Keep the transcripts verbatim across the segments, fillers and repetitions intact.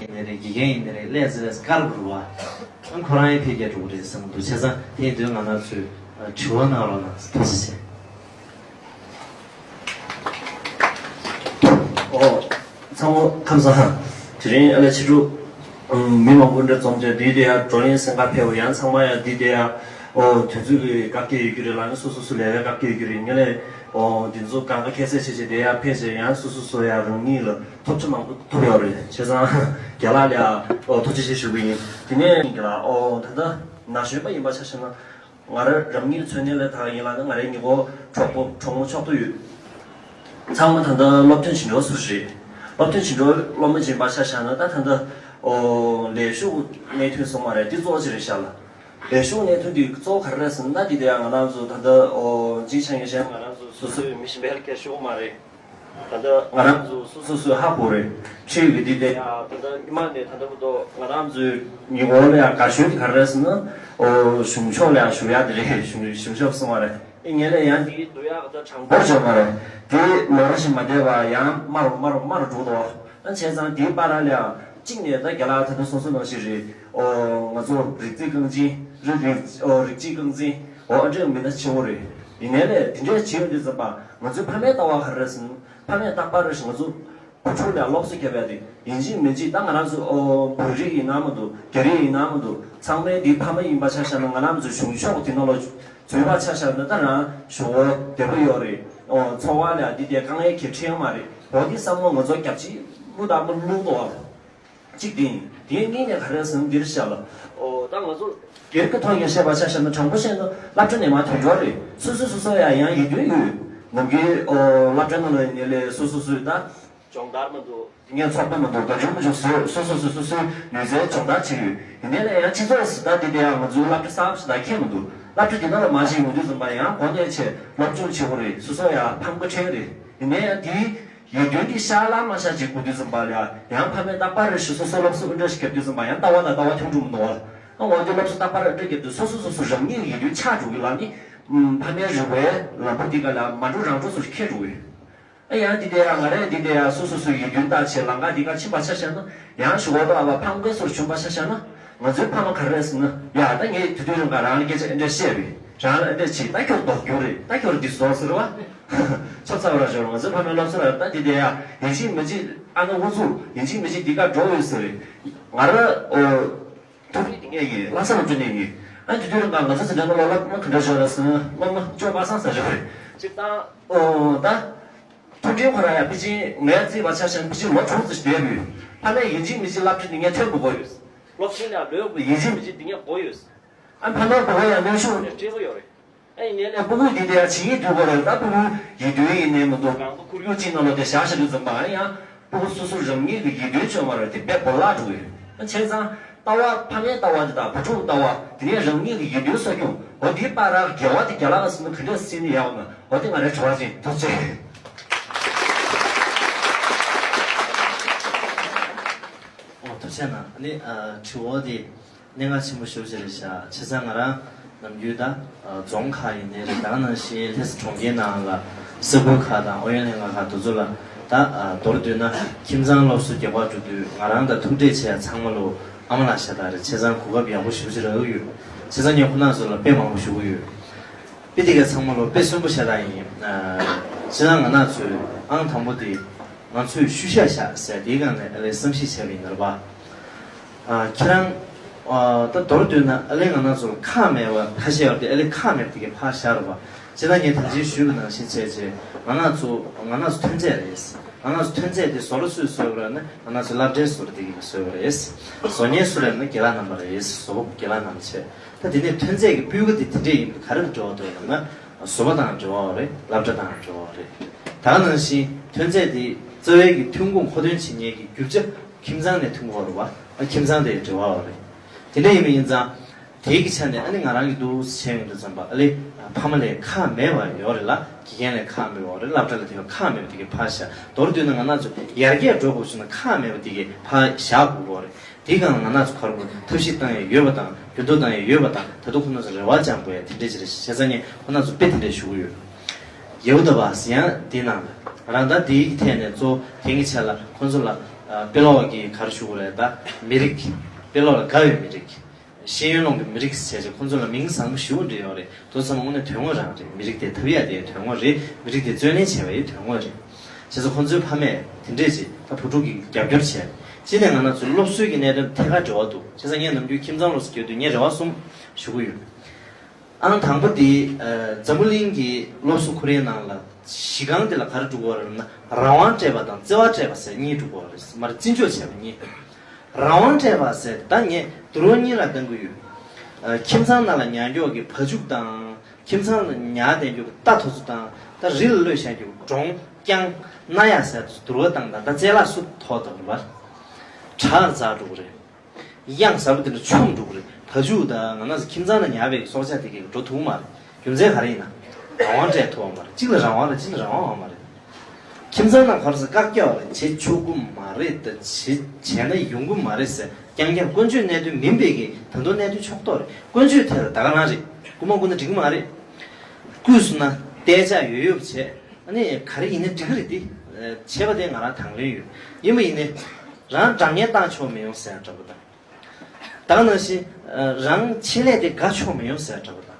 ཡིན་ནའི་རེད། དགེ་རྒན་ཡིན་ནའི་རེད། ཀླད་ཙི་ལས་དཀར་པོ་རུ་བ། ཨང་ཁོ་རང་ཡང་འཕེལ་རྒྱས་འགྲོ་གི་རེད་བསམ་གི་འདུག་བྱས་ཙང་དེ་ཡིན་དུས་ང་རང་ཚོས་དྲི་བ་གནང་རོགས་གནང་། ཐུགས་རྗེ་ཆེ། ཨོ། ཚང་མ་ཁམས་བཟང་། དེ་རིང་ཨ་ལས་ཕྱི་དྲོ། ཨུམ། མི་མང་པོ་འདྲ་འཛོམས་ཏེ་འདི་དེ་ཡང་བགྲོ་གླེང་གསན་གར་ཕེབས། ཡང་ཚང་མ་ཡང་འདི་དེ་ཡང་། ཨོ། དུས་ཚོད་ཀྱི་བཀག་རྒྱ་ཡོད་རྒྱུ་རེད། ལ་ནི་སོ་སོ་སོ་ལས་ཀའི་བཀག་རྒྱ་ཡོད་རྒྱུ་རེད། ངས་ལས། ཨོ། འདི་ཚོ་གང་ག་ཁྱད་བསད་བྱས་བྱས་དེ་ཡང་ཕེབས་བྱས་ཡང་སོ་སོ་སོ་ཡང་རང་ཉིད་ལ་ཐོབ་ཆ་མང་པོ་ཐོབ་ཡོད་རེད། བྱས་ཙང་རྒན་ལགས་ལ་ཡང་། ཨོ། ཐུགས་རྗེ་ཆེ་ཞུ་གི་ཡིན། དེ་ནས་རྒན་ལགས། ཨོ། ད་ལྟ་ན་གཞོན་པ་ཡིན་པ་ཆ་བཞག་ན། ང་རང་རང་ཉིད་མཚོན་ནས་ལས་ད་ཡིན་ལ་ནི་ང་རའི་ཉེ་འཁོར་གྲོགས་པོ་གྲོགས་མོ་ཕྱོགས་བསྡུས་ཡོད། ཚང་མ་ད་ལྟ་སློབ་ཐོན་བྱེད་འགྲོ་སུ་རེད། སློབ་ཐོན་བྱེད་འགྲོ་སློབ་མ་ཡིན་པ་ཆ་བཞག་ན་ད་ད་ལྟ། ཨོ། ལས་ཞུགས་གནས་ཐུན་སོང་བ་རེད། འདི་གཙོ་བོ་ཅིག་རེད་ཤག་ལ། ལས་ཞུགས་གནས་ཐུན་འདི་གཙོ་བོ་ག་རེ་རེད་ཟེར་ན་འདི་དེ་ཡང་ང་རང་ཚོ་ད་ལྟ། ཨོ། གཅིག་ཆ་ངེས་ཤེས་ང་རང་ཚོ་སོ་སོའི་མི་གཞན་པའི་ལ་སྐད་ཞུ་གི་མ་རེད། ད་ལྟ་ང་རང་ཚོ་སོ་སོ་སོས་ཧ་གོ་རེད། ཁྱེད་ཀྱི་འདི་དེ་ཡང་ད་ལྟ་སྔོན་མ་ནས་ད་ལྟ་བར་དུ་ང་རང་ཚོའི་ཉེ་འཁོར་ལ་ཡང་དགའ་ཤོས་དེ་ག་རེ་རེད་ཟེར་ན། ཨོ། གཞུང་ཕྱོགས་ལ་ཡང་ཞུ་ཡག་དེ་རེད། གཞུང་གཞུང་ཕྱོགས་གསུང་བ་རེད། ཨེ་ངས་ལས་ཡང་འདི་བསྡུ་ཡག་ད་གྲངས་འབོར་བྱས་མ་རེད། དེ་ལོ་རེ་བཞིན་མ་བསྡད་པར་ཡང་དམའ་རུ་དམའ་རུ་དམའ་རུ་འགྲོ་འདུག་ཨ། བྱས་ཙང་དེའི་བར་ལ་ཡང་གཅིག་ནས་ད་རྒན་ལགས་ད་ལྟ་གསུངས་གསུངས་ནང་བཞིན་རེད། ཨོ། ང་ཚོ་རིགས་རྩིས་རྐང་འཛིན། རིགས་རིགས། ཨོ། རིགས་གཅིག་རྐང་འཛིན། ཨོ། ཨ་འདྲས་མི་སྣ་ཆེ་བོ་རེད། ཡིན་ནའི་ལས་དེ་འདྲས་བྱེད་ཡོང་དུས་ཙམ་པ་ང་ཚོའི་ཕ་མའི་ལྟ་བ་ག་རེ་རེད་ཟེར་ན། ཕ་མས་རྟག་པར་རེ་བཞིན་ང་ཚོ་བུ་ཕྲུག་ལ་སློབ་གསོ་བརྒྱབ་ཡ་དེ་ཡིན་གཅིག་མིན་གཅིག་ད་ང་རང་ཚོ། ཨོ། བོད་རིགས་ཡིན་ན་མི་འདུག་རྒྱ་རིགས་ཡིན་ན་མི་འདུག་ཚང་མའི་འདི་ཕ་མ་ཡིན་པ་ཆ་བཞག་ན་ང་རང་ཚོ་གཞུང་ཕྱོགས་དེ་ནང་ལ་འཛུལ་བ་ཆ་བཞག་ན་ད་རང་ཞུ་བོ་བདེ་པོ་ཡོད་རེད། ཨོ། འཚོ་བ་ལ་འདི་དེ་དཀའ་ངལ་གྱི་འཕྲད་ཡོང་མ་རེད། འོ་འདི་བསམ་བློ་ང་ཚོ་རྒྱབ་ཅིག་མུ་དང་མུ་བླུག་འདུག་ཨ། གཅིག་དེ་ཡིན། དེའི་གཉིས་ནས་ག་རེ་ཟེར་ན་འདིར་བཞག་ལ། ཨོ། ད་ང་ཚོ་སྒེར་གྱི་ཐོག་ནས་བཤད་པ་ཆ་བཞག་ན་དྲང་པོ་བཤད་ན་སློབ་གྲྭ་ནས་མར་ཐོན་འགྲོ་རེད། སོ་སོ་སོ་སོ་ཡ་ཡང་ཡིད་རྟོན་ཡོད། ནམ་རྒྱུན། ཨོ། སློབ་གྲྭ་ནང་ལ་ཡིན་ནའི་ལས་སོ་སོ་སོའི་ད། སྦྱོང་བརྡར་མི་འདུག་དེ་ངས་ཚོགས་པ་མི་འདུག་དགའ་སྐྱོ་མི་འདུག་སོ་སོ་སོ་སོ་སོ་སོའི་ནུས་རྩལ་སྦྱོང་བརྡར་བྱེད་ཡོད། ཡིན་ནའི་ལས་ཡང་སྤྱི་ཚོགས་སུ་ད་དེ་དེ་ཡང་ང་ཚོའི་སློབ་གྲྭ་གསར་པ་ཞིག་ད་ཁྱེད་མི་འདུག་སློབ་གྲྭ་དེ་ནང་ལ་མ་ཞིག་ཡོང་དུས་ཙམ་པ་ཡང་གོ་གནས་ཆེ་སློབ་སྦྱོང་ཆེ་བོ་རེད། སོ་སོ་ཡང་ཕམ་ཁ་ཕྲན་རེད། ཡིན་ནའི་ཡང་དེའི་ཡིད་རྟོན་གྱི་ཤ་ལ་མ་ཤ་ཅིག་དགོས་དུས་ཙམ་པ་ལ་ཡང་ཕ་མས་རྟག་པར་རེ་ཞིག་སོ་སོ་སློབ་གསོ་འདྲ་ཞིག་བརྒྱབ་དུས་ཙམ་པ་ཡང་ལྟ་བ་དང་ལྟ་བ་མཐུན་འགྲོ་མི་འདུག་བ། ཨ་འོ་དེ་སློབ་གསོ་རྟག་པར་འདྲ་བརྒྱབ་དུས་སོ་སོ་སོ་སོ་རང་ཉིད་ཀྱི་ཡིད་རྟོན་ཆག་འགྲོ་གི་ལ་ནི། ཕ་མའི་རེ་བའི་ལམ་བུ་འདི་ག་ལ་མ་འགྲོ་རང་འགྲོ་སོ་སོ་ཁེལ་འགྲོ་གི། ཨ་ཡང་འདི་དེ་ཡང་ང་རས་འདི་དེ་ཡང་སོ་སོ་སོའི་ཡིད་རྟོན་བརྟག་བྱས་ལམ་ཁ་འདི་ག་ཕྱིན་པ་ཆ་བཞག་ན་ཡང་ཞུ་བ་དང་ཨ་བ་ཕམ་ཁའི་སོར་བྱུང་པ་ཆ་བཞག་ན་ང་ཚོའི་ཕ་མ་ག་རེ་ཟེར་ན་ཡ་ད་ངས་དུས་དུས་རང་ག་རང་ལ་སྐད་ཆ་ཨེ་འདྲ་བཤད་པས་རང་ལ་ཨེ་འདྲ་བྱས་ད་ཁྱོད་ལྡོག་རྒྱུ་རེད། ད་ཁྱོད་འདི་བཟོ་ཟེར་བ། ཆོབ་ཚ་བ་ར་ཞོར་ང་ཚོའི་ཕ་མའི་སློབ་གསོ་ལ་ད་འདི་དེ་ཡང་ཡིན་གཅིག་མིན་གཅིག་ཨ་ན་འུ་ཚུགས་ཡིན་གཅིག་མིན་གཅིག་འདི་ག་འགྲོ་འོས་ཟེར་རེད། ང་ར་ཨོ། ཐུགས་རིག་དེ་ངས་ཡིན་ལྷ་ས་སློབ་གྲྭ་ནས་ཡིན། ཨ་དེ་དུས་རང་ག་ང་ཚོ་འཛིན་གྲྭ་ནང་ལ་སློབ་མ་ག་འདྲ་ཞོར་ར་སོང་སློབ་མ་བཅོ་ལྔ་སང་ས་ཞོར་རེད། སྤྱིར་བཏང་ཨོ་ད། མཐུན་སྒྲིལ་ཁོ་ར་ཡ་པེ་ཅིན་ངས་བརྩིས་པ་ཆ་བཞག་ན་པེ་ཅིན་ལོ་དྲུག་ཙམ་བསྡད་དུས་ཕ་མས་ཡིན་གཅིག་མིན་གཅིག་སློབ་ཁྲིད་འདི་ངས་ཐོན་དགོས་ཀྱི་ཡོད། སློབ་ཆེན་ལ་ལོས་དགོས་ཡིན་གཅིག་མིན་གཅིག་འདི་ངས་དགོས་ཡོད། ཨ་ཕ་མ་དགོས་ཡ་གནོན་ཤུགས་ནས་སྤྲད་དགོས་ཡོད་རེད། ཨ་ཡིན་ནའི་ལས་སྤུ་གུ་འདི་དེ་ཡང་བྱེད་ཀྱི་འདུག་གོ་རེད། ད་སྤུ་གུ་ཡིད་རྟོན་ཡིན་ནའི་མི་འདུག་གང་ག་ཁུར་རྒྱུག་ཅིག་ནང་ལོགས་དེ་བཞག་བཞག་དུས་ཙམ་པ་ཡང་སྤུ་གུ་སོ་སོ་རང་ཉིད་ཀྱི་ཡིད་རྟོན་བཅོས་མ་རེད་དེ་དཔེ་བོར་བརླག་འགྲོ་གི་རེད། བྱས་ཙང་ལྟ་བ་ཕ་མའི་ལྟ་བ་འདི་དང་བུ་ཕྲུག་ལྟ་བ་དེ་ནས་རང་ཉིད་ཀྱི་ཡིད་རྟོན་གསོ་སྐྱོང་འོ་འདིའི་བར་ར་འགལ་བ་དེ་རྒྱ་ལག་ལ་སོང་ན་ག་འདྲས་སེལ་ནི་ཡག་འོང་ན་འོ་དེ་ང་རའི་དྲི་བ་ཅིག་ཐུགས་རྗེ་ཆེ། ཨོ་ཐུགས་རྗེ་གནང་། ཨ་ནི་ཨ་དྲི་བ་དེ་གནད་འགག་ཆེན་པོ་ཞེ་པོ་ཅིག་རེད་ཤག་བྱས་ཙང་ང་རང་ནམ་རྒྱུན་ད་ཨ་རྫོང་ཁག་ཡིན་ནའི་རེད། ད་ག་ནང་བཞིན་ལྷ་ས་གྲོང་ཁྱེར་ནང་ལ་ས་ཁུལ་ཁག་དང་ཨུ་ཡོན་ལྷན་ཁང་ཁག་དེ་ཚོ་ལ་ད་ཨ་མདོར་བསྡུས་ན་ཁྱིམ་ཚང་སློབ་གསོ་རྒྱག་པར་འགྲོ་དུས་ང་རང་དང་ཐུག་འཕྲད་བྱས་ཚང་མ་ལོ་ཨ་མ་ལགས་ཤ་སྟག་རེད། བྱས་ཙང་གོ་སྐབས་ཡག་པོ་ཞེ་པོ་ཅིག་རག་གི་ཡོད། བྱས་ཙང་ངས་ཁོང་རྣམ་ཚོ་ལ་དཔེ་མང་པོ་ཞུ་གི་ཡོད། དཔེ་དེ་ག་ཚང་མ་ལོ་དཔེ་གསོན་པོ་ཤ་སྟག་ཡིན། ཨ་བྱས་ཙང་ང་རང་ཚོའི་ཨང་དང་པོ་དེ་ང་ཚོས་ཤུལ་བཞག་བཞག་ཟེར་དེའི་སྒང་ནས་ཨ་ལས་བསམ་གཞིག་བྱས་པ་ཡིན་ན་རེད་པ། ཨ་ཁྱེད་རང་ཨ་ད་མདོར་བསྡུས་ན་ཨ་ལས་ང་རང་ཚོར་ཁག་མེད་པ་ཕར་བཞག་ཡོད་དེ་ཨ་ལས་ཁག་མེད་པ་དེ་ག་ཕར་བཞག་རོགས་པ། བྱས་ཙང་ངས་ད་ཅི་ཞུས་པ་ནང་བཞིན་བྱས་རྗེས་ང་རང་ཚོ་ང་རང་ཚོ་ཐོན་རྫས་རེད། ང་རང་ཚོ་ཐོན་རྫས་དེ་བཟོ་གྲྭ་སུས་བཟོས་པ་རེད་ན་ང་རང་ཚོ་སློབ་གྲྭའི་བཟོ་གྲྭ་དེ་གིས་བཟོས་པ་རེད། བཟོ་མཁན་སུ་རེད་ན་རྒན་ལགས་རྣམ་པ་རེད། བཟོ་པ་རྒན་ལགས་རྣམ་པ་བྱས། ད་དེ་ནས་ཐོན་རྫས་ཀྱི་སྤུས་ཀ་དེ་དེ་འདྲས་ཡིན་པ་ག་རེ་དང་འབྲེལ་བ་འདུག་ལབ་ན། བཟོ་པ་དང་འབྲེལ་བ་ཡོད་རེད། སློབ་གྲྭ་དང་འབྲེལ་བ་ཡོད་རེད། ད་ག་ནང་བཞིན་ཐོན་རྫས་དེ་རྩ་བའི་གི་ཐོན་ཁུངས་མཁོ་འདོན་བྱེད་མཁན་གྱི་རྒྱུ་ཆ་ཁྱིམ་ཚང་ནས་ཐོན་གྱི་ཡོད་རེད་པ། ཨ་ཁྱིམ་ཚང་དེ་འབྲེལ་བ་ཡོད་རེད། དེ་འདྲ་ཡིན་པ་ཡིན་ཙང་། དེའི་གི་ཆ་ནས་ཨ་ནི་ང་རང་གི་འདུག་བྱས་ཡོང་དུས་ཙམ་པ་ཨ་ལས་ཕ་མ་ལས་ཁག་མེད་པ་ཡོད་རེད་ལ། དགེ་རྒན་ལས་ཁག་མེད་པ་ཡོད་རེད། སློབ་གྲྭ་ལ་དེ་བ་ཁག་མེད་པ་དེ་གི་ཕར་བཞག་མདོར་བསྡུས་ན་ང་རང་ཚོ་ཡར་རྒྱས་འགྲོ་དགོས་བྱུང་ན་ཁག་མེད་པ་དེ་གི་ཕར་བཞག་དགོས་ཀྱི་ཡོད་རེད། དེའི་སྒང་ལ་ང་རང་ཚོ་ག་རེ་ཐབས་ཤེས་བཏང་ཡས་ཡོད་པ་དང་འགྱུར་ལྡོག་བཏང་ཡས་ཡོད་པ་དང་ད་དུང་ཁོ་རང་ཚོ་རེ་བ་བཅངས་དགོས་ཡ་དེ་འདྲས་ཅིག་རེད། བྱས་ཙང་ངས་ཁོ་རང་ཚོ་དཔེ་དེ་འདྲས་ཞུ་གི་ཡོད། ཡ་ཧུ་དཱ་བཱས་ཡང་དེའི་ནང་ལ་ང་རང་ད་དེའི་ཐད་ནས་གཙོ་བོ་དེང་གི་ཆ་ལ་ཁོ་ཚོ་ལ་ དཔེ་ཀློག་གི་ག་རེ་ཞུ་དགོས་རེད། ད་མི་རིགས། དཔེ་ཀློག་ལ་དགའ་བའི་མི་རིགས། ཤེས་ཡོན་སློང་གི་མི་རིགས་བྱས་བྱས་ཁོང་ཚོ་ལ་མིང་བཟང་པོ་ཞེ་པོ་འདྲ་ཡོད་རེད། དེ་ཚང་མ་དངོས་གནས་དོན་དངོས་རང་རེད། མི་རིགས་དེ་ཐོབ་ཡ་དེ་དོན་དངོས་རེད། མི་རིགས་དེ་བརྩོན་ལེན་བྱས་པ་ཡི་དོན་དངོས་རེད། བྱས་ཙང་ཁོང་ཚོའི་ཕ་མས་དེ་འདྲས་ཅིག་ད་བུ་ཕྲུག་གི་རྒྱབ་སྐྱོར་བྱས། གཅིག་ནས་ང་རང་ཚོའི་སློབ་གསོའི་གི་གནད་དོན་ཐད་ཀར་འབྲེལ་བ་འདུག་བྱས་ཙང་ངས་ནམ་རྒྱུན་ཁྱིམ་ཚང་སློབ་གསོ་སྐྱོད་དུས་ངས་རེ་བ་གསུམ་ཞུ་གི་ཡོད། ཨང་དང་པོ་དེ། ཨ། འཛམ་བུ་གླིང་གི་སློབ་གསོ་ཁོར་ཡུག་ནང་ལ་གཞི་རྐང་དེ་ལ་ག་རེ་འགྲོ་གི་ཡོད་རེད་ན། རང་དབང་སྤྲད་པ་དང་བརྩེ་བ་སྤྲད་པ་ཟེར་གཉིས་འགྲོ་གི་ཡོད་རེད། མར་བརྩི་འཇོག་བྱས་པ་གཉིས། རང་དབང་སྤྲད་པ་ཟེར་ད་ངས་དུ་རོ་གཉིས་ལ་བཏང་གི་ཡོད། ཨ། ཁྱིམ་ཚང་ནང་ལ་ཉར་མགྱོགས་ཀྱི་བ་ཕྱུགས་དང་། ཁྱིམ་ཚང་ལ་ཉར་བསྡད་མགྱོགས་ཀྱི་རྟ་དེ་ཚོ་དང་། ད་རི་ལ་གློད་བཞག་མགྱོགས་ཀྱི་འབྲོང་རྐྱང་། སྣ་ཡག་ཟེར་དུ་རོ་བཏང་དང་། ད་རྩེ་ལག་སུ་ཐོག་དང་རུ་བར་དྲག་རྩ་འགྲོ་གི་རེད། གཡང་གཟར་པོ་དེ་འདྲ་མཆོངས་འགྲོ་གི་རེད། བ་ཕྱུགས་དང་ང་རང་ཚོ་ཁྱིམ་ཚང་ནང་ཉར་བའི་སྲོག་ཆགས་དེ་གས་འགྲོ་ཐུབ་མ་རེད། རྒྱུ་མཚན་ག་རེ་ཡིན་ན། རང་དབང་སྤྲད་ཐུབ་པ་མ་རེད། གཅིག་ལ་རང་དབང་རེད། གཅིག་ལ་རང་དབང་ཡོད་མ་རེད། ཁྱིམ་ཚང་ནང་ག་རེ་ཟེར་བཀག་རྒྱ་བ་རེད། བྱེད་ཆོག་གི་མ་རེད། ད་བྱེད་བྱས་ན་ཡོང་གི་མ་རེད་ཟེར་རྐྱང་རྐྱང་། ཀུན་སྤྱོད་གནད་དོན་མིན་པའི་གི་ད་དུང་གནད་དོན་ཕྱོགས་གཏོགས་རེད། ཀུན་སྤྱོད་ཐད་ལ་ད་ག་རང་རེད། རྐུ་མ་རྐུ་ན་འགྲིག་གི་མ་རེད། རྐུས་སོང་ན་གཏད་འཇགས་ཡོད་ཡོད་བྱས། ཨ་ནི་ག་རེ་ཡིན་ན་འགྲིག་གི་རེད་དེ། བྱས་པ་དེ་ང་རང་དང་ལེན་ཡོད། ཡིན་པ་ཡིན་ནའི། རང་སྒྲ་སྙན་བཏང་ཆོག་མི་ཡོང་ཟེར་ཡ་འདྲ་པོ་དང་། ད་ག་ནང་བཞིན། རང་ཆེད་ལས་དེ་དགའ་ཆོག་མི་ཡོང་ཟེར་ཡ་འདྲ་པོ་དང་།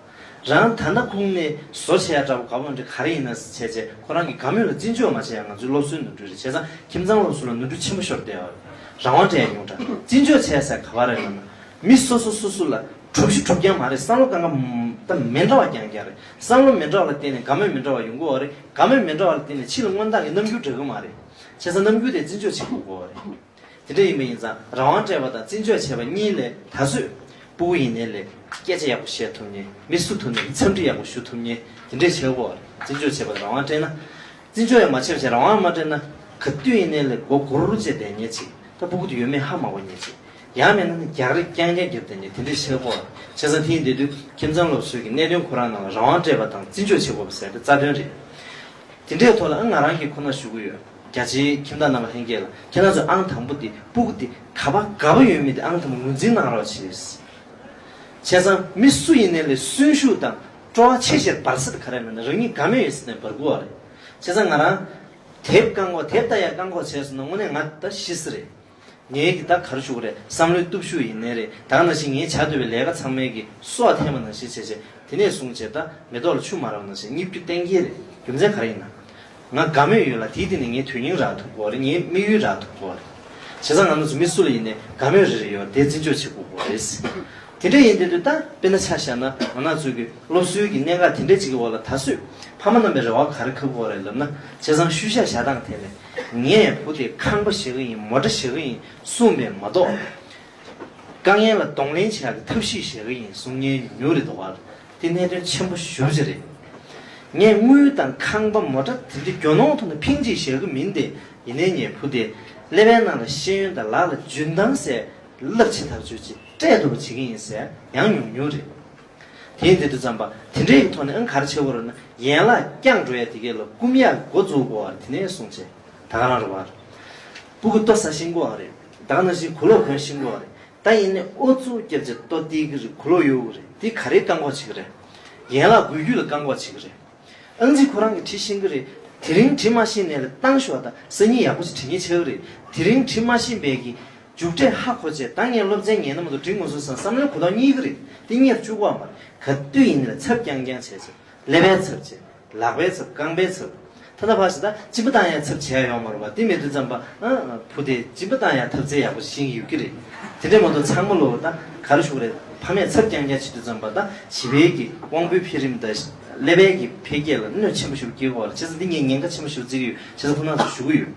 རང་ད་ལྟ་ཁུངས་ནས་བཟོ་བྱས་ཡ་འདྲ་པོ་དགའ་པོ་འདྲ་ག་རེ་ཡིན་ན་བྱས་བྱས་ཁོ་རང་གི་དགའ་མོས་ལ་བརྩི་འཇོག་མ་བྱས་ཡ་ང་ཚོའི་སློབ་གསོའི་ནོར་འཁྲུལ་རེད། བྱས་ཙང་ཁྱིམ་ཚང་སློབ་གསོ་ལ་ནོར་འཁྲུལ་ཆེན་པོ་ཤོར་བསྡད་ཡོད་རེད། རང་དབང་སྤྲད་ཡ་ཉུང་དྲགས། བརྩི་འཇོག་བྱས་ཟེར་ག་པར་རེད་ལབ་ན། མི་སོ་སོ་སོ་སོ་ལ་གྲུབ་གཞི་གྲུབ་རྐྱང་མ་རེད། བསམ་བློ་གང་ག་ད་མི་འདྲ་བ་རྐྱང་རྐྱང་རེད། བསམ་བློ་མི་འདྲ་བ་ལ་བརྟེན་ནས་དགའ་མོས་མི་འདྲ་བ་ཡོང་གི་ཡོད་རེད། དགའ་མོས་མི་འདྲ་བ་ལ་བརྟེན་ནས་ཕྱི་ལ་མངོན་རྟགས་ཀྱི་རྣམ་འགྱུར་འདྲ་གི་མ་རེད། བྱས་ཙང་རྣམ་འགྱུར་དེ་བརྩི་འཇོག་བྱེད་དགོས་ཀྱི་ཡོད་རེད། དེ་འདྲ་ཡིན་པ་ཡིན་ཙང་རང་དབང་སྤྲད་པ་དང་བརྩི་འཇོག་བྱས་པ་གཉིས་ལས་ད་གཟོད། སྤུ་གུ་ཡིན་ནའི་ལས་སྐད་ཆ་ཡག་པོ་བཤད་ཐུབ་མཁན། མི་སུ་ཐུག་ནའི་འཚམས་འདྲི་ཡག་པོ་ཞུ་ཐུབ་མཁན་དེ་འདྲས་བྱེད་དགོས་པ་རེད། བརྩི་འཇོག་བྱས་པ་དང་རང་དབང་སྤྲད་ན། བརྩི་འཇོག་ཡང་མ་བྱས་པ་བྱས་རང་དབང་མ་སྤྲད་ན། ག་དུས་ཡིན་ནའི་ལས་མགོ་སྒུར་བྱས་བསྡད་མཁན་ཅིག་ད་སྤུ་གུ་དེ་ཡོད་མེད་ཧ་མ་གོ་མཁན་ཅིག་ཡང་མིན་ན་ནི་རྒྱག་རེས་རྐྱང་རྐྱང་བརྒྱབ་བསྡད་མཁན་དེ་འདྲས་བྱེད་དགོས་པ་རེད། བྱས་ཙང་དེ་ཡིན་དུས་ཁྱིམ་ཚང་སློབ་གསོའི་གི་གནད་དོན་ཁོ་རང་ནང་ལ་རང་དབང་སྤྲད་པ་དང་བརྩི་འཇོག་བྱེད་དགོས་པ་ཟེར་དེ་རྩ་དོན་རེད། དེ་འདྲའི་ཐོག་ལ་ཨ་ང་རང་གིས་ཁོ་ན་ཞུ་གི་ཡོད། རྒྱ་ཆེའི་ཁྱིམ་བདག་རྣམ་པ་ལྷན་རྒྱས་ལ། ཁྱེད་རང་ཚོས་ཨང་དང་པོ་དེ་སྤུ་གུ་དེ་ག་པར་དགའ་པོ་ཡོད་མེད་དེ་ཨང་དང་པོ་ངོས་འཛིན་གནང་རོགས་བྱེད། བྱས་ཙང་མི་སུ་ཡིན་ནའི་ལས་གསོན་ཤུགས་དང་སྤྲོ་བ་ཆེ་ཆེར་འབར་ས་དེ་ག་རེ་མིན་ན་རང་ཉིད་དགའ་མོས་ཡོད་ས་ནས་འབར་དགོས་པ་རེད། བྱས་ཙང་ང་རང་དེབ་བཀང་གོ་དེབ་ལྟ་ཡ་བཀང་གོ་བྱས་སོང་ན་དངོས་གནས་ང་ད་ཤི་ས་རེད། ངའི་གི་ད་ག་རེ་ཞུ་དགོས་རེད། བསམ་བློའི་སྟོབས་ཤུགས་ཡིན་ནའི་རེད། ད་ག་ནང་བཞིན་ངའི་བྱ་འདོད་པའི་ལས་ཀ་ཚང་མའི་གི་སྲོག་འཐེན་པ་ནང་བཞིན་བྱས་བྱས་དེ་ནས་བཟུང་བྱས་ད་མེ་ཏོག་ལ་ཆུ་མ་རག་པ་ནང་བཞིན་སྙིབ་རྒྱུ་གཏན་འཁེལ་རེད། རྒྱུ་མཚན་ག་རེ་ཡིན་ན། ང་དགའ་མོས་ཡོད་ལ་དེའི་སྟེང་ནས་ངའི་དོན་སྙིང་རག་ཐུབ་དགོས་རེད། ངའི་དམིགས་ཡུལ་རག་ཐུབ་དགོས་རེད། བྱས་ཙང་ང་རང་ཚོ་མི་སུ་ལ་ཡིན་ནའི་དགའ་མོས་རེ་རེ་ཡོད་དེ་བརྩི་འཇོག་བྱེད་དགོས་དགོས་རེད། དེ་འདྲ་ཡིན་དུས་ད་དཔེར་ན་ཆ་བཞག་ན་ང་རང་ཚོའི་གི་སློབ་གསོའི་གི་གནད་འགག་དེ་འདྲ་ཅིག་གི་འོག་ལ་ད་གཟོད་ཕ་མ་རྣམ་པའི་རེ་བ་ག་རེ་འཁུར་དགོས་རེད་ལབ་ན། བྱས་ཙང་ཤུལ་བཞག་བཞག་སྟངས་དེ་ལས་ངས་བུ་དེ་ཁང་པ་ཞེ་གི་ཡིན། མོ་ཊ་ཞེ་གི་ཡིན་གསུངས་པས་མ་གཏོགས། དཀའ་ངལ་ལ་གདོང་ལེན་བྱེད་ཡག་གི་ཐབས་ཤེས་བཞག་གི་ཡིན་གསུང་མཁན་ཉུང་རེད་འདུག་བ། དེ་གནད་དོན་ཆེན་པོ་ཞེ་པོ་ཅིག་རེད། ངས་དངུལ་དང་ཁང་པ་མོ་ཊ་དེ་འདྲ་རྒྱུ་ནོར་ཐོག་ནས་ཕིང་ཅིག་བཞག་གི་མིན་ཏེ། ཡིན་ནའི་ངས་བུ་དེ་ཀླད་པའི་ནང་ལ་ཤེས་ཡོན་དང་ལག་ལ་འཇོན་ཐང་ཟེར་རླབས་ཆེ་ཐག་ཆོད་ཅིག་སྤྲད་ཐུབ་པ་བྱེད་ཀྱི་ཡིན་ཟེར་ཡང་ཉུང་ཉུང་རེད། དེ་ཡིན་དུས་དུས་ཙམ་པ་དེ་འདྲའི་གི་ཐོག་ནས་ཨང་ག་རེ་བྱེད་དགོས་རེད་ན། ཡན་ལག་བརྐྱངས་འགྲོ་ཡ་དེ་གས་ལ་སྐུམ་ཡག་འགོ་འཛུགས་དགོས་པ་རེད། དེ་ནས་བཟུང་བྱས་ད་ག་རང་རེད་བ། སྤུ་གུ་ལྟོ་ཟ་ཤེས་དགོས་པ་རེད། ད་ག་ནང་བཞིན་གོས་ལོག་གོན་ཤེས་དགོས་པ་རེད། ད་ཡིན་ནའི་ཨུ་ཚུགས་རྒྱབ་བྱས་ལྟོ་སྟེར་གི་རེད། གོས་ལོག་གཡོག་གི་རེད། དེ་ག་རེ་བཀག་འགོག་བྱེད་ཀྱི་རེད། ཡན་ལག་འགུལ་སྐྱོད་ལ་བཀག་འགོག་བྱེད་ཀྱི་རེད། ཨང་རྩིས་ཁོ་རང་གིས་འབྲི་ཤེས་ཀྱི་རེད། དེ་རིང་འབྲི་མ་ཤེས་ནའི་ལ་བཏང་ཤོག་ད་སང་ཉིན་ཡག་པོ་ཞིག་འབྲི་མཁན་ཆགས་ཀྱི་རེད། དེ་རིང་འབྲི་མ་ཤེས་པའི་གི་མཇུག་འབྲས་ཧ་གོ་བྱས་ད་ངས་སློབ་ཚན་ཉན་ན་མ་གཏོགས་འབྲི་མ་སོང་བསམ་བསམ་བློའི་གོ་རྟོགས་རྙེད་ཀྱི་རེད། དེ་རྙེད་བཅུག་པ་མ་རེད། ག་དུས་ཡིན་ནའི་ཚབ་རྐྱང་རྐྱང་བྱས་བྱས། ཀླད་པའི་ཚབ་བྱས། ལག་པའི་ཚབ། རྐང་པའི་ཚབ། ད་ལྟ་ཕར་ཞིག་ད་གཅིན་པ་བཏང་ཡ་ཚབ་བྱས་ཡོད་མ་རེད་པ། དེ་མེད་དུས་ཙམ་པ་ཨ་བུ་དེ་གཅིན་པ་བཏང་ཡ་ཐབས་རྩལ་ཡག་པོ་ཤེས་ཀྱི་ཡོད་ཀྱི་རེད། དེ་འདྲས་མ་གཏོགས་ཚང་མ་ལོ་ད་ག་རེ་ཞུ་དགོས་རེད། ཕ་མས་ཚབ་རྐྱང་རྐྱང་བྱེད་དུས་ཙམ་པ་ད་བྱིས་པའི་གི་དབང་པོའི་འཕེལ་རིམ་དང་ཀླད་པའི་གི་འཕེལ་རྒྱས་ལ་གནོད་ཆེན་པོ་ཞིག་སྐྱེལ་གྱི་ཡོད་རེད། བྱས་ཙང་འདི་ངས་ཉེན་ཁ་ཆེན་པོ་ཞིག་བརྩི་གི་ཡོད། བྱས་ཙང་ཁོང་རྣམ་ཚོར་ཞུ་གི་ཡོད།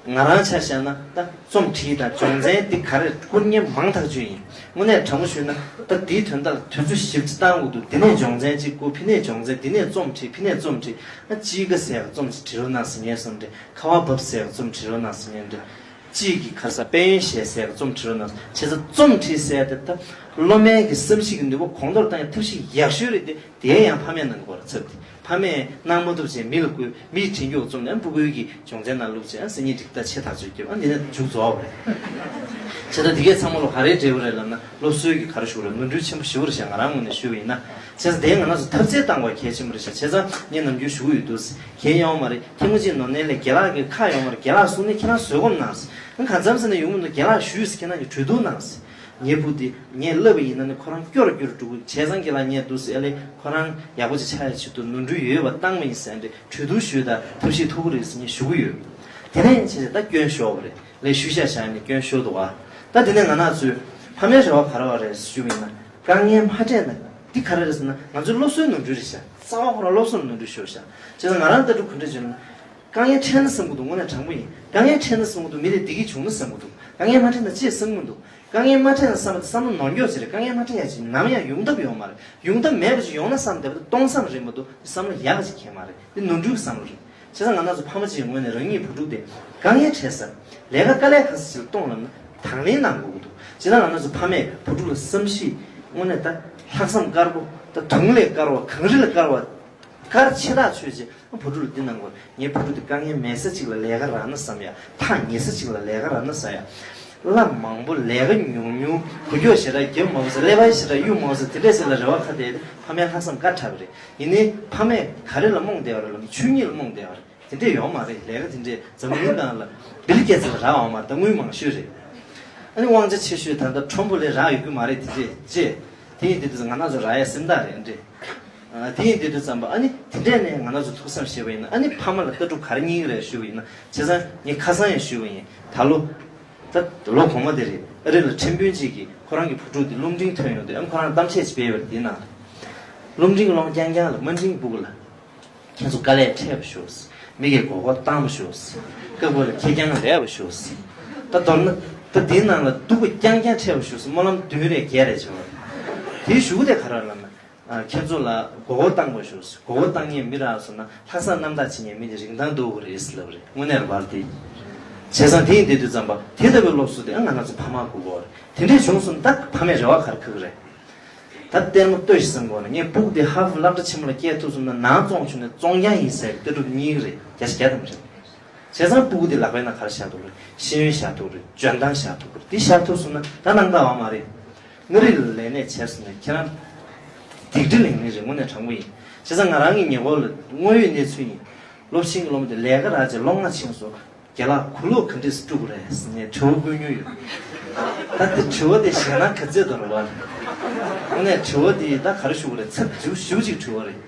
ང་རང་ཆ་བཞག་ན་ད་རྩོམ་བྲིས་དང་སྦྱོང་ཚན་འདི་ག་རེ་བསྐུར་མཁན་མང་ཐག་ཆོད་ཡིན། དངོས་གནས་དྲང་པོ་ཞུས་ན་ད་འདིའི་དོན་དག་ལ་དུས་ཚོད་ཞིབ་ཅིག་བཏང་དགོས་འདུག་འདི་ནས་སྦྱོང་ཚན་གཅིག་བསྐུར། ཕི་ནས་སྦྱོང་ཚན། འདི་ནས་རྩོམ་བྲིས། ཕི་ནས་རྩོམ་བྲིས། ཨ་དཔྱིད་ཀ་ཟེར་ཡག་རྩོམ་ཞིག་བྲིས་རོགས་གནང་ཟེར་མཁན་སོང་འདྲ། ཁ་བ་བབས་ཟེར་ཡག་རྩོམ་བྲིས་རོགས་གནང་ཟེར་མཁན་འདྲ། དཔྱིད་ཀྱི་ག་རེ་ཟ་དཔལ་ཡོན་ཞེས་ཟེར་ཡག་རྩོམ་བྲིས་རོགས་གནང་། བྱས་ཙང་རྩོམ་བྲིས་ཟེར་ཡག་དེ་ད་སློབ་མའི་གི་བསམ་གཞིག་གི་ནུས་པ་གོང་མཐོར་བཏང་ཡག་ཐབས་ཤེས་ཡག་ཤོས་རེད་དེ། དེ་ཡང་ཕ་མས་གནང་དགོས་རེད། ཚབ་དེ་ཕ་མས་གནང་མ་ཐུབ་ཅིང་མི་ལ་བསྐུར། མིས་བྲིས་མགྱོགས་རྩོམ་ནས་ཨ་སྤུ་གུའི་གི་སྦྱོང་ཚན་ནང་བླུགས་བྱས་ཨ་སང་ཉིན་འགྲིག་ད་ཆེ་ཐག་ཆོད་རྒྱབ། ཨ་འདི་ནས་མཇུག་རྫོགས་པ་རེད། བྱས་ཙང་དེ་གས་ཚང་མ་ལ་ག་རེ་འབྲེལ་བ་རེད་ལབ་ན། སློབ་གསོའི་གི་ག་རེ་ཞུ་དགོས་རེད། ནོར་འཁྲུལ་ཆེན་པོ་ཞེ་པོ་རེད་ཤག་ང་རང་ངོས་ནས་ཞུས་པ་ཡིན་ན། བྱས་ཙང་དེ་ང་རང་ཚོ་ཐབས་ཤེས་བཏང་དགོས་གལ་ཆེན་པོ་རེད་ཤག་བྱས་ཙང་ངས་ནམ་རྒྱུན་ཞུ་གི་ཡོད་འདུག་གལ་ཡོང་མ་རེད། ཐེངས་མ་གཅིག་ནོར་ནས་ལས་རྒན་ལགས་ཀྱི་ཁག་ཡོང་མ་རེད། རྒན་ལགས་གསུང་ནས་ཁྱེད་རང་བཟོད་སྒོམ་གནང་ཟེར། ཨང་གང་འཚམ་ཟེར་ན་ཡོང་མི་འདུག་རྒན་ལགས་ཞུས་ཟེར། ཁྱེད་རང་གིས་གྲོས་བསྡུར་གནང་ཟེར། ངའི་བུ་དེ་ངས་བསླབ་པ་ཡིན་ན་ནི་ཁོ་རང་སྐྱོ་རུ་སྐྱོ་རུ་འགྲོ་གི། བྱས་ཙང་རྒན་ལགས་ངས་འདུག་ཟེར། ཨ་ལས་ཁོ་རང་ཡག་པོ་ཅིག་ཆགས་ཡ་ཆེད་དུ་ནོར་འཁྲུལ་ཡོད་པ་བཏང་བ་ཡིན་ཟེར་འདྲ་གྲོས་བསྡུར་ཞུས་དང་ཐབས་ཤེས་ཐུབ་ཀྱི་རེད་ཟེར་ངས་ཞུ་གི་ཡོད། དེ་ནས་བྱས་ཙང་ད་སྐྱོན་ཤོར་བ་རེད། ལས་ཤུལ་བཞག་བཞག་ནས་སྐྱོན་ཤོར་འདུག་བ། ད་དེ་ནས་ང་རང་ཚོའི་ཕ་མའི་རེ་བ་ག་རེ་བ་རེད་ཞུས་པ་ཡིན་ན། དཀའ་ངལ་མ་འཕྲད་ན། འདི་ག་རེ་རེད་ཟེར་ན་ང་ཚོའི་སློབ་གསོའི་ནོར་འཁྲུལ་རེད་ཤག་རྩ་བ་ཁོ་རང་སློབ་གསོ་ལ་ནོར་འཁྲུལ་ཤོར་ཤག་བྱས་ཙང་ང་རང་ལྟ་གྲུབ་ག་འདྲ་བྱས་ན། དཀའ་ངལ་འཕྲད་ན་བསམ་གྱི་འདུག་དངོས་གནས་དྲང་པོ་ཡིན། དཀའ་ངལ་འཕྲད་ན་བསམ་གྱི་འདུག་མི་དེ་བདེ་སྐྱིད་བྱུང་ན་བསམ་གྱི་འདུག་དཀའ་ངལ་མ་འཕྲད་ན་ཅི་ཡང་བསམ་གྱི་མི་འདུག་དཀའ་ངལ་མ་འཕྲད་ན་བསམ་པ་དེ་བསམ་བློ་ནོར་འཁྱོག་ཅིག་རེད། དཀའ་ངལ་མ་འཕྲད་ཡ་ཅིག་ནམ་ཡང་ཡོང་ཐབས་ཡོད་མ་རེད། ཡོང་ཐབས་མེད་པ་ཅིག་ཡོང་ན་བསམ་བསྡད་པ་དེ་སྟོང་བསམ་རེད་མ་གཏོགས་བསམ་བློ་ཡག་པ་ཅིག་འཁྱེར་མ་རེད། དེ་ནོར་འཁྲུལ་གྱི་བསམ་བློ་རེད། བྱས་ཙང་ང་རང་ཚོ་ཕ་མ་ཅིག་ངོས་ནས་རང་ཉིད་བུ་ཕྲུག་དེ་དཀའ་ངལ་འཕྲད་ས། ལས་ཀ་དཀའ་ལས་ཁག་ས་ཅིག་ལ་གཏོང་ལབ་ན་དང་ལེན་གནང་དགོས་ཀྱི་འདུག་བྱས་ཙང་ང་རང་ཚོ་ཕ་མས་བུ་ཕྲུག་ལ་བསམ་ཤེས། དངོས་གནས་ད་ལྷག་བསམ་དཀར་པོ། ད་དུང་ལས་དཀར་བ། གངས་རི་ལས་དཀར་བ། གལ་ཆེ་ཐག་ཆོད་ཅིག་བུ་ཕྲུག་ལ་འདི་གནང་དགོས། ངའི་བུ་ཕྲུག་དེ་དཀའ་ངལ་མེད་ས་ཅིག་ལ་ལས་ཀ་རག་ན་བསམ་ཡ། ཐག་ཉེ་ས་ཅིག་ལ་ལས་ཀ་རག་ན་བསམ་ཡ། གླ་མང་པོ་ལས་ཀ་ཉུང་ཉུང་། གོ་སྐྱོ་ཞེ་དྲག་རྒྱབ་མང་ས། ཀླད་པ་ཞེ་དྲག་གཡུག་མང་ས། དེ་འདྲས་ཞིག་ལ་རེ་བ་ཁ་གཏད་དེ་ཕ་མའི་ལྷག་བསམ་དཀར་དྲགས་པ་རེད། ཡིན་ནའི་ཕ་མས་ག་རེ་ལ་རྨོངས་བསྡད་པ་རེད་ལབ་ན་ཆོས་ཉིད་ལ་རྨོངས་བསྡད་པ་རེད། དེ་འདྲས་ཡོད་མ་རེད། ལས་ཀ་དེ་འདྲས་འཛམ་བུ་གླིང་སྒང་ལ་བིལ་གེ་ཙི་ལ་རག་ཡོད་མ་རེད། ད་དངུལ་མང་ཤོས་རེད། ཨ་ནི་དབང་ཆ་ཆེ་ཤོས་ད་ལྟ་ཁྲོམ་བུ་ལས་རག་ཡོད་རྒྱུ་མ་རེད། དེ་འདྲས་ཅེས། དེ་ཡིན་དུས་ང་རང་ཚོ་རག་ཡ་སེམས་ཐག་རེད་འདྲས། ཨ། དེ་ཡིན་དུས་དུས་ཙམ་པ་ཨ་ནི་དེ་འདྲས་ནས་ང་རང་ཚོ་ཐུགས་བསམ་བཞེས་པ་ཡིན་ན། ཨ་ནི་ཕ་མ་ལ་ལྟ་གྲུབ་ག་རེ་རྙེད་ཀྱི་རེད་ཞུས་པ་ཡིན་ན། བྱས་ཙང་ངས་ཁ་སང་ཡང་ཞུས་པ་ཡིན། ད་ལོ། ད་ལོ་གོང་མ་དེ་རེད། ཨ་རི་ལ་ཁྲིམས་དཔོན་གཅིག་གིས་ཁོ་རང་གི་བུ་ཕྲུག་དེ་རླུང་འཕྲིན་ཐོན་ཡོང་དུས། ཨ། ཁོ་རང་གཏམ་བཤད་ཅིག་སྤེལ་བ་རེད། དེའི་ནང་ལ། རླུང་འཕྲིན་སློང་རྐྱང་རྐྱང་ལ་དམའ་འབྲིང་སྤུ་གུ་ལ། ཁྱེད་ཚོ་དཀའ་ལས་འཕྲད་པ་ཤོག་མི་གིས་མགོ་སྐོར་བཏང་པ་ཤོག་སྐབས་འགའ་ལ་ཁེར་རྐྱང་ལས་པ་ཤོག་ད་མདོར་ན། ད་དེའི་ནང་ལ་སྡུག་པ་རྐྱང་རྐྱང་འཕྲད་པ་ཤོག་སྨོན་ལམ་བདུན་རེ་བརྒྱད་རེ་བྱེད་པ། དེའི་གཞུག་གུ་དེ་ག་རེ་ལབ་ན། ཨ། ཁྱེད་ཚོ་ལ་མགོ་སྐོར་བཏང་པ་ཤོག་མགོ་སྐོར་བཏང་མཁན་མི་རག་སོང་ན་ལྷག་བསམ་རྣམ་དག་བྱེད་མཁན་མི་དེ་རིན་ཐང་རྡོ་གི་རེད་ལབ་རེད། དངོས་གནས་རེད་པ་དེ། བྱས་ཙང་དེ་ཡིན་དེ་དུས་ཙམ་པ་དེ་ལྟ་བུའི་སློབ་གསོ་དེ། ཨ། ང་རང་ཚོ་ཕ་མ་དགོས་ཀྱི་རེད། དེ་འདྲས་བྱུང་སོང་ན་ད་ཕ་མས་རེ་བ་ག་རེ་འཁོལ་གི་རེད། ད་ལྟད་མོ་ལྟོས་ཤིག་བསམ་དགོས་ན། ངས་སྤུ་གུ་དེ་ཧར་ཝརཌ་སློབ་གྲྭ་ཆེན་མོ་ལ་སྐྱེལ་ཐུབ་སོང་ན་ནང་བཙོང་བྱུང་ནས་བཙོང་རྐྱང་ཡིན་ཟེར་ལྟ་གྲུབ་རྙེད་ཀྱི་རེད། བརྒྱ་ཆ་བརྒྱ་ཐམ་རེད། བྱས་ཙང་སྤུ་གུ་དེ་ལག་པའི་ནང་ག་རེ་བཞག་ཐུབ་རེད། ཤེས་ཡོན་བཞག་ཐུབ་རེད། འཇོན་ཐང་བཞག་ཐུབ་རེད། དེ་བཞག་ཐུབ་སོང་ན་ད་སྣང་དག་ཡོད་མ་རེད། མངའ་རིས་ལ་ལས་གནས་བྱས་སོང་ན་ཁྱེད་རང་སྡིག་སྒྲིབ་ལེན་གི་རེད། དངོས་གནས་དྲང་པོ་ཡིན། བྱས་ཙང་ང་རང་གི་ཉེ་འཁོར་ལ་དངོས་ཡོད་གནས་ཚུལ་ཡིན། སློབ་ཆེན་གྱི་སློབ་མ་དེ་ལས་ཀ་རག་བྱས་ལོ་ལྔ་ཕྱིན་སོང་། རྒན་ལགས་གོས་ལོག་ག་འདྲས་སེ་དཀྲུག་དགོས་རེད་ཟེར་ནས་དྲི་བ་བཀོད་མྱོང་ཡོད། ད་དེ་དྲི་བ་དེ་ཞེད་སྣང་ག་ཚོད་དང་རེད་པ། དངོས་གནས་དྲི་བ་དེ་ད་ག་རེ་ཞུ་དགོས་རེད། ཚབ་ཞེ་པོ་ཅིག་དྲི་བ་རེད།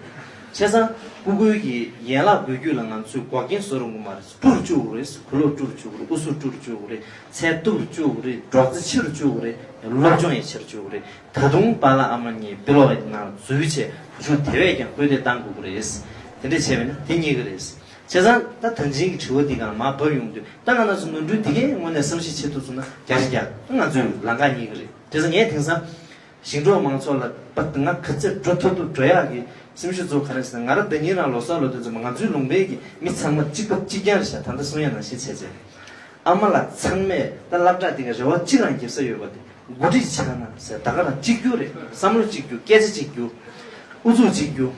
བྱས་ཙང་སྤུ་གུའི་གི་ཡན་ལག་འགུལ་སྐྱོད་ལ་ང་ཚོས་འགོག་རྐྱེན་བཟོ་རུང་གི་མ་རེད། དཀྲུག་དཀྲུག་དགོས་རེད། གོས་ལོག་དཀྲུག་དཀྲུག་དགོས་རེད། དབུ་གཟུགས་དཀྲུག་དཀྲུག་དགོས་རེད། ཚལ་སྟུག་དཀྲུག་དགོས་རེད། སྒྲོག་ཙེ་ཆེ་རུ་དཀྲུག་དགོས་རེད། སློབ་སྦྱོང་ཡང་ཆེ་རུ་དཀྲུག་དགོས་རེད། ད་དུང་པཱ་ལགས་ཨ་མ་གཉིས་པི་ལོག་ཡི་ནང་འཛུལ་བྱས་བུ་ཕྲུག་དེ་བས་ཀྱང་སྐུལ་འདེད་གཏང་དགོས་ཀྱི་རེད། དེ་འདྲས་བྱས་པས་ན་དེ་རྙེད་ཀྱི་རེད། བྱས་ཙང་ད་ད་ཅིང་གི་དྲི་བ་འདི་གང་མར་བབས་ཡོང་དུས། ད་ང་རང་ཚོ་ནོར་འཁྲུལ་འདི་གས་དངོས་གནས་བསམ་ཤེས་བྱེད་ཐུབ་སོང་ན་བརྒྱ་ཆ་བརྒྱ་ང་ཚོས་ལམ་ཁ་རྙེད་ཀྱི་རེད། དེ་ཚོ་ངས་དེང་སང་ཞིང་འབྲོག་མང་ཚོགས་ལ་པ་ང་ག་ཚོད་འགྲོ་ཐུབ་ཐུབ་འགྲོ་ཡག་གི་སེམས་ཤུགས་ཚོ་ག་རེ་ཟེར་ན། ང་རང་ཟླ་ཉིན་རང་ལོ་གསར་ལོ་དུས་ཙམ་པ་ང་ཚོའི་ལུང་པའི་གི་མི་ཚང་མ་གཅིག་པ་གཅིག་རྐྱང་རེད་ཤག་ད་ལྟ་གསུང་ཡ་ནང་བཞིན་བྱས་བྱས། ཨ་མ་ལགས་ཚང་མས་ད་སློབ་གྲྭ་འདི་ག་རེ་བ་གཅིག་རང་འགེབས་ས་ཡོད་པ་དེ། འགོ་ཁྲིད་ཆགས་ན་ཟེར། ད་ག་རང་གཅིག་གྱུར་རེད། བསམ་བློ་གཅིག་གྱུར། སྐད་ཆ་གཅིག་གྱུར། ཨུ་ཚུགས་གཅིག་གྱུར།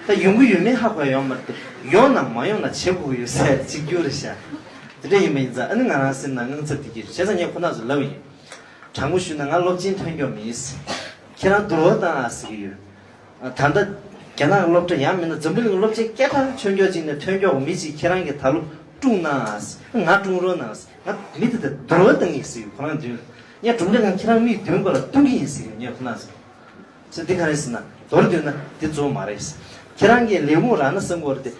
ད་ཡོང་གི་ཡོད་མེད་ཧ་གོ་ཡ་ཡོད་མ་རེད་དེ། ཡོང་ནམ་མ་ཡོང་ན་བྱེད་དགོས་ཀྱི་ཡོད་ཟེར་གཅིག་གྱུར་རེད་ཤག་དེ་འདྲ་ཡིན་པ་ཡིན་ཙང་ཨ་ནི་ང་རང་སེམས་ནང་དངངས་འཚབ་དེ་སྐྱེས། བྱས་ཙང་ངས་ཁོ་རང་ཚོ་ལབ་པ་ཡིན། དྲང་པོ་ཞུས་ན་ང་སློབ་ཆེན་ཐོན་མཁན་མིན། ཁྱེད་རང་འདུལ་བ་བཏང་ཨ་ཟེར་གྱི་ཡོད། ད་ལྟ་རྒྱ་ནག་སློབ་གྲྭ་ཡང་མིན་ན་འཛམ་བུ་གླིང་སློབ་ཆེན་སྐད་གྲགས་ཆོད་མཁན་ཅིག་ནས་ཐོན་མཁན་མི་གཅིག་ཁྱེད་རང་གིས་ད་ལོ་དཀྲུགས་གནང་ཨ་ཟེར། ང་དཀྲུགས་རོགས་གནང་ཟེར། ང་མི་དེ་དང་འདུལ་བ་བཏང་ཡིན་ཟེར་གྱི་ཡོད། ཁོ་རང་མདུན་ལ། ངས་གྲུབ་འབྲས་གང་ཁྱེད་རང་མིག་མདུན་པ་ལ་སྟོན་གྱི་ཡིན་ཟེར་གྱི་ཡོད། ངས་ཁོ་རང་ཚོ། ཟེར། འདི་ག་རེ་ཟེར་ན། མདོར་བསྡུས་ན་འདི་གཙོ་བོ་མ་རེད། ཁྱེད་རང་གིས་ལས་ཁུངས་རག་ན་བསམ་གྱི་ཡོད་རེད་དེ།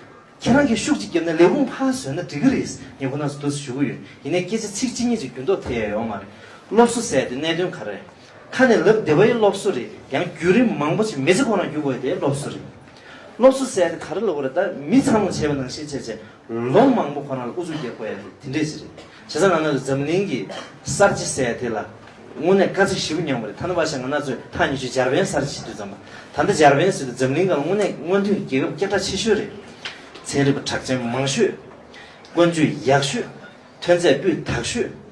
ཁྱེད་རང་གིས་ཤུགས་ཅིག་བརྒྱབ་ན་ལས་ཁུངས་ཕར་བཟོས་ན་འགྲིག་གི་རེད། ངས་ཁོ་རང་ཚོ་འདུག་སེ་ཞུ་གི་ཡོད། ཡིན་ནའི་སྐད་ཆ་ཚིག་གཅིག་གཉིས་ཅིག་འགྱུར་ལྡོག་ཐེབས་ཡ་ཡོད་མ་རེད། སློབ་གསོ་ཟེར་ཡ་དེ་གནད་དོན་ག་རེ་རེད། ཁ་ནས་ལབ་བདེ་བའི་སློབ་གསོ་རེད། ཡང་བརྒྱུད་རིམ་མང་པོ་ཅིག་མི་ཚེ་ཁོ་རང་བརྒྱུད་དགོས་ཡ་དེ་སློབ་གསོ་རེད། སློབ་གསོ་ཟེར་ཡ་དེ་ག་རེ་ལབ་དགོས་རེད། ད་མི་ཚང་མ་བྱས་པ་ནང་བཞིན་བྱས་བྱས། ལོ་མང་པོ་ཁོ་རང་ལ་ཨུ་ཚུགས་རྒྱག་དགོས་ཡ་རེད། དེ་འདྲས་ཞིག་རེད། བྱས་ཙང་ང་རང་ཚོ་འཛམ་གླིང་གི་གསར་བརྗེ་ཟེར་ཡ་དེ་ལ་དངོས་གནས་དཀའ་ཚེགས་ཞེ་པོ་མྱངས་པ་རེད། ད་ནི་བ་ཤ་ང་རང་ཚོས་ཐག་ཉེ་ཤོས་འཇར་པན་གསར་བརྗེ་བྱེད་དུས་ཙམ་པ། ད་ལྟ་འཇར་པན་ཟེར་དུས་འཛམ་གླིང་སྒང་ལ་དངོས་གནས་སྔོན་ཐོན་རྒྱལ་ཁབ་སྐད་གྲགས་ཆེ་ཤོས་རེད། ཚན་རིག་པ་གྲགས་ཅན་མང་ཤོས། ཀུན་སྤྱོད་ཡག་ཤོས། ཐོན་རྫས་སྤུས་དག་ཤོས།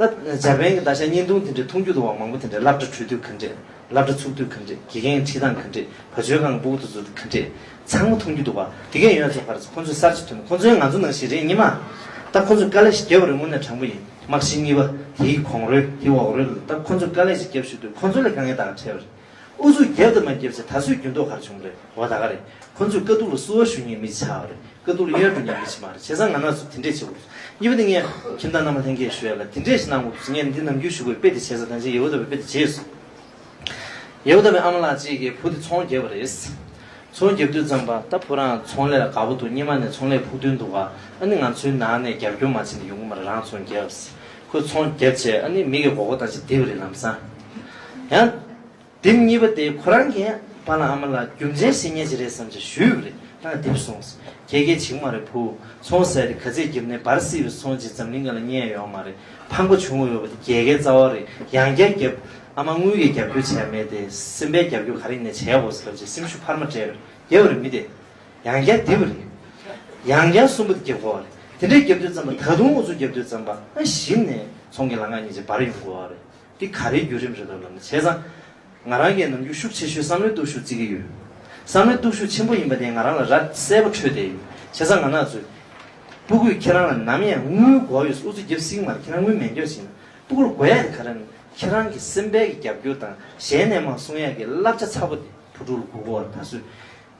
ད་འཇར་པན་གྱི་ད་ཆ་བརྙན་ཐུང་དེ་འདྲ་མཐོང་རྒྱུ་འདུག་བ། མང་པོ་དེ་འདྲ་སློབ་གྲྭ་གྲོལ་དུས་ག་འདྲས། སློབ་གྲྭ་ཚུགས་དུས་ག་འདྲས། དགེ་རྒན་ཁྲིད་སྟངས་ག་འདྲས། བ་ཇོའི་སྒང་སྤུ་གུ་དེ་ཚོ་ག་འདྲས། ཚང་མ་མཐོང་རྒྱུ་འདུག་བ། དགེ་རྒན་ཡོད་ཚོ་ག་རེ་ཚོ་ཁོ་ཚོས་གསར་བརྗེ་ཐོན། ཁོ་ཚོས་ང་ཚོ་ནང་བཞིན་རེད་ཉི་མ། ད་ཁོ་ཚོས་དཀའ་ལས་ཤིག་བརྒྱབ་པ་རེད། དངོས་གནས་དྲང་པོ་ཡིན། དམག་ཆེན་གཉིས་པ་དེའི་གོང་རོལ་དེའི་འོག་རོལ་ལ་ད་ཁོ་ཚོས་དཀའ་ལས་ཅིག་བརྒྱབ་ཞུ་དུས་ཁོ་ཚོ་ལས་དཀའ་ངལ་ད་ག་འཕྲད་པ་རེད། ཨུ་ཚུགས་བརྒྱབ་དང་མ་བརྒྱབ་ཚེ་ད་གཟོད་འགྱུར་ལྡོག་ག་རེ་བྱུང་བ་རེད། འོ་ད་ག་རེད། ཁོ་ཚོས་དཀའ་སྡུག་ལ་བསུ་བ་ཞུ་མཁན་མི་ཆགས་པ་རེད། དཀའ་སྡུག་ལ་གཡོལ་འགྲོ་མཁན་མི་ཆགས་པ་རེད། བྱས་ཙང་ང་རང་ཚོ་དེ་འདྲས་བྱེད་དགོས། གཉིས་པ་དེ་ངས་ཁྱིམ་བདག་རྣམ་པ་ལྷན་རྒྱས་ཞུ་ཡ་ལ་དེ་འདྲས་ཤིག་གནང་དགོས། ངས་འདི་ནམ་རྒྱུན་ཞུ་དགོས་དཔེ་དེ་བྱས་ཙང་ད་ཆ་ཡེ་ཧོ་ད་པའི་དཔེ་དེ་བྱས་སོང་། ཡེ་ཧོ་ད་པའི་ཨ་མ་ལགས་གཅིག་གིས་བུ་དེ་ཚོང་རྒྱབ་པ་རེད། ཚོང་རྒྱབ་དུས་ཙམ་པ་ད་བུ་རང་ཚོང་ལས་ལ་དགའ་པོ་འདུག་སྔོན་མ་ནས་ཚོང་ལས་ཕུགས་འདུན་འདུག་ག་ཨ་ནི་ང་ཚོའི་ནང་ནས་རྒྱབ་སྐྱོར་མ་བྱས་ན་ཡོང་གི་མ་རེད། རང་ཚོང་རྒྱབ། ཁོས་ཚོང་རྒྱབ་བྱས་ཨ་ནི་མི་གི་མགོ་སྐོར་བཏང་བྱས་བསྡད་པ་རེད་ལམ་སང་། ཡང་། དེབ་གཉིས་པ་དེ་ཁོ་རང་གིས་པཱ་ལགས་ཨ་མ་ལགས་རྒྱུ་མཚན་ཤེས་མཁན་ཅིག་རེད་བསམ་བྱས་ཞུས་པ་རེད། ད་དེབ་སོང་། ཁྱེད་ཀྱིས་བྱེད་མ་རེད་བུ། ཚོང་ཟེར་དེ་ག་ཚད་བརྒྱབ་ནས་འབར་སྲིད་པའི་ཚོང་ཅིག་འཛམ་གླིང་སྒང་ལ་རྙེད་ཡོད་མ་རེད། ཕངས་པ་བྱུང་ཡོད་པ་དེ་རྒྱལ་ཁའི་རྩ་བ་རེད། ཡང་བསྐྱར་བརྒྱབ། ཨ་མ་དངུལ་གྱིས་རྒྱབ་སྐྱོར་བྱས་མེད་དེ་སེམས་པའི་རྒྱབ་སྐྱོར་ག་རེ་ཡིན་ནས་བྱས་དགོས་ཟེར་ལབ་བྱས་སེམས་ཤུགས་འཕར་མ་སྤྲད་པ་རེད། རྒྱབ་པ་རེད་མི་དེ། ཡང་བསྐྱར་དེབ་རེད། ཡང་བསྐྱར་གསུམ་པ་དེ་རྒྱབ་དགོས་པ་རེད། དེ་འདྲས་རྒྱབ་དུས་ཙམ་པ་ད་དུང་ཨུ་ཚུགས་རྒྱབ་དུས་ཙམ་པ་ཨ་གཞི་ནས་ཚོང་གི་ལམ་ཁ་གཉིས་ཀྱི་འབར་ཡོང་དགོས་པ་རེད། འདི་ག་རེའི་བརྒྱུད་རིམ་རེད་འདུག་ལབ་ན། བྱས་ཙང་ང་རང་གིས་ནམ་རྒྱུན་ཤུགས་ཆེ་ཤོས་བསམ་བློའི་སྟོབས་ཤུགས་བརྩི་གི་ཡོད། བསམ་བློའི་སྟོབས་ཤུགས་ཆེན་པོ་ཡིན་པ་དེ་ང་རང་ལ་ར་གསལ་པོ་འཕྲོད་བསྡད་ཡོད། བྱས་ཙང་ང་རང་ཚོས་སྤུ་གུས་ཁྱེད་རང་ལ་ནམ་ཡང་དངུལ་དགོས་ཡོད། ཨུ་ཚུགས་རྒྱབ་སྲིད་མ་རེད། ཁྱེད་རང་དངུལ་མེད་སྐྱོ་ཞིག་ན་སྤུ་གུར་དགོས་ཡ་དེ་ག་རེ་ན་ཁྱེད་རང་གི་སེམས་པའི་གི་རྒྱབ་སྐྱོར་དང་གཞན་ནས་མར་གསུང་ཡ་གི་བསླབ་བྱ་ཚ་པོ་དེ་བུ་ཕྲུག་ལ་དགོས་ཀྱི་ཡོད་རེད། ད་གཟོད།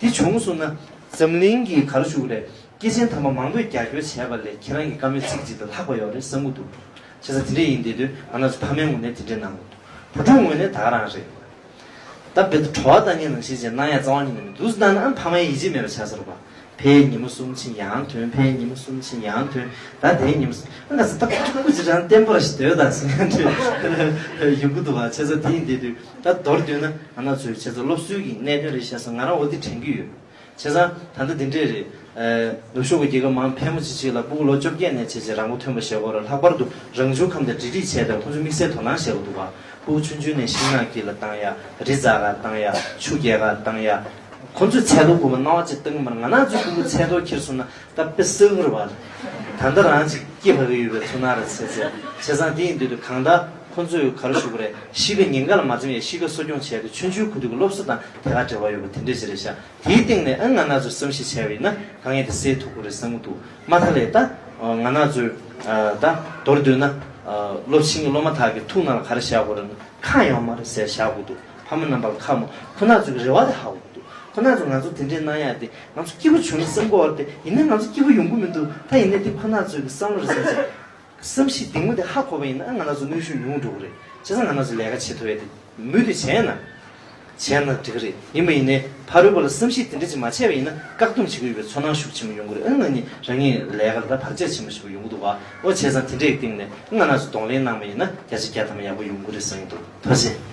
དེ་བྱུང་སོང་ན་འཛམ་གླིང་གི་ག་རེ་ཞུ་དགོས་རེད། སྐྱེས་ཆེན་དམ་པ་མང་པོས་རྒྱབ་སྐྱོར་བྱས་པ་ལས་ཁྱེད་རང་གི་བཀའ་མོལ་ཚིག་གཅིག་དང་ལྷག་པ་ཡོད་རེད་བསམ་གྱི་འདུག་བྱས་ཙང་དེ་འདྲ་ཡིན་བསྡད་དུས་ང་རང་ཚོ་ཕ་མའི་ངོས་ནས་དེ་འདྲ་གནང་དགོས་འདུག་བུ་ཕྲུག་ངོས་ནས་ད་ག་རང་རེད། ད་རྦད་དེ་བྲོ་བ་བཏང་མཁན་ནང་བཞིན་བྱས་གནང་ཡ་རྩ་བ་ཉིད་ནས་མི་འདུག་འདུག་སེ་བཏང་ན་ཨ་ཕ་མའི་ཡིད་ཆེས་མེད་པ་ཆགས་ཚར་བ། ཕའི་ཉིན་མོ་གསུམ་ཕྱིན་ཡང་ཐོན། ཕའི་ཉིན་མོ་གསུམ་ཕྱིན་ཡང་ཐོན། ད་དེའི་ཉིན་མོ་གསུམ་ཨ་ང་ཚོ་ད་ཁོ་ཁོ་ཅི་རང་བརྟན་པོ་ར་ཞིག་སྡོད་ད་ཟེར་མཁན་དེ་ཡོང་གི་འདུག་བ། བྱས་ཙང་དེ་ཡིན་བསྡད་དུས་ད་མདོར་བསྡུས་ན་ང་རང་ཚོའི་བྱས་ཙང་སློབ་གསོའི་གི་གནད་དོན་རེད་ཤག་ཟེར་ང་རང་འོ་དེ་དྲན་གྱི་ཡོད། བྱས་ཙང་ད་ལྟ་འདི་འདྲས་རེད། ནུབ་ཕྱོགས་ཀྱི་རྒྱལ་ཁབ་མང་ཕལ་མོ་ཆེ་ཅིག་ལ་སྤུ་གུ་ལོ་བཅོ་བརྒྱད་ནས་བྱས་བྱས་རང་མགོ་ཐོན་པ་བྱེད་དགོས་རེད། ལྷག་པར་དུ་རང་བྱུང་ཁམས་དང་འབྲེལ་འདྲིས་བྱས་དང་ཁོང་ཚོས་དམིགས་བསལ་དོ་སྣང་བྱེད་དགོས་འདུག་བ། སྤུ་གུ་ཆུང་ཆུང་ནས་ཤིང་ནགས་དཀྱིལ་ལ་བཏང་ཡ། རི་འཛེག་ག་བཏང་ཡ། ཆུ་རྐྱལ་ག་བཏང་ཡ། ཁོང་ཚོས་ཚལ་ཏོག་དགོས་པ་སྣང་བ་ཅིག་བཏང་གི་མ་རེད། ང་རང་ཚོའི་སྤུ་གུ་ཚལ་ཏོག་འཁྱེར་སོང་ན་ད་དཔེ་སྲིད་པ་རེད་བ། ད་ལྟ་རང་ཅིག་སྐྱེས་ཕ་གི་ཡོད་པའི་ཚོར་སྣང་རེད་ཟེར་ཟེར། བྱས་ཙང་དེ་ཡིན་དུས་དུས་གང་ལྟར་ཁོང་ཚོས་ག་རེ་ཞུ་དགོས་རེད། གཤིས་ཀ་ཉེན་ཁ་ལ་མ་འཛེམ་ཡས་གཤིས་ཀ་གསོ་སྐྱོང་བྱས་ཏེ་ཆུང་ཆུང་ཁུ་ཐུག་གི་སློབ་གསོ་དང་ཐད་ཀར་འབྲེལ་བ་ཡོད་པ་དེ་འདྲས་ཅིག་རེད་ཤག་དེའི་སྟེང་ནས་ཨ་ང་རང་ཚོས་བསམ་གཞིག་བྱས་པ་ཡིན་ན་དཀའ་ངལ་དེ་སེལ་ཐུབ་ཀྱི་རེད་བསམ་གྱི་འདུག་མ་མཐའ་ལས་ད་ང་རང་ཚོས་ད་མདོར་བསྡུས་ན་སློབ་ཆེན་གྱི་སློབ་མ་དག་གི་ཐུགས་ནང་ལ་ག་རེ་བཞག་དགོས་རེད་ན་ཁག་ཡོད་མ་རེད་ཟེར་བཞག་དགོས་འདུག་ཕ་མ་རྣམ་པ་ལ་ཁག་མོ་ཁོ་ན་ཚོ་གི་རེ་བ་དེ་ཧ་གོ་གི་འདུག་ཁོ་ན་ཚོ་ང་ཚོ་དེ་འདྲས་གནང་ཡག་དེ་ང་ཚོ་སྐྱིད་པོ་བྱུང་ན་བསམ་གི་ཡོད་རེད་དེ། ཡིན་ན་ང་ཚོ་སྐྱིད་པོ་ཡོང་གི་མི་འདུག་ད་ཡིན་ནའི་དེ་ཁོ་ན་ཚོ་གི་བསམ་བློ་རེད་བསམ་བྱས། བསམ་གཞིག་གདིང་མོ་དེ་ཧ་གོ་བ་ཡིན་ན་ང་རང་ཚོ་གནོན་ཤུགས་ཉུང་འགྲོ་གི་རེད། བྱས་ཙང་ང་རང་ཚོ་ལས་ཀ་བྱེད་ཐུབ་ཡ་དེ་མུ་མཐུད་བྱས་ན། བྱས་ན་འགྲིག་གི་རེད། ཡིན་པ་ཡིན་ནའི་ཕ་རོལ་པོ་ལ་བསམ་གཞིག་དེ་འདྲ་ཅིག་མ་བྱས་པ་ཡིན་ན་བཀག་སྡོམ་བྱེད་ཀྱི་ཡོད་པའི་ཚོར་སྣང་ཤུགས་ཆེན་པོ་ཡོང་གི་རེད། ཨ་ང་གཉིས་རང་ཉིད་ལས་ཀ་ལ་ད་བར་ཆད་ཆེན་པོ་ཞིག་ཡོང་གི་འདུག་བ། ཨོ་བྱས་ཙང་དེ་འདྲའི་སྟེང་ནས་ང་རང་ཚོ་གདོང་ལེན་གནང་བ་ཡིན་ན་བརྒྱ་ཆ་བརྒྱ་ཐམ་པ་ཡག་པོ་ཡོང་གི་རེད་བསམ་གྱི་འདུག་ཐུགས་རྗེ་ཆེ།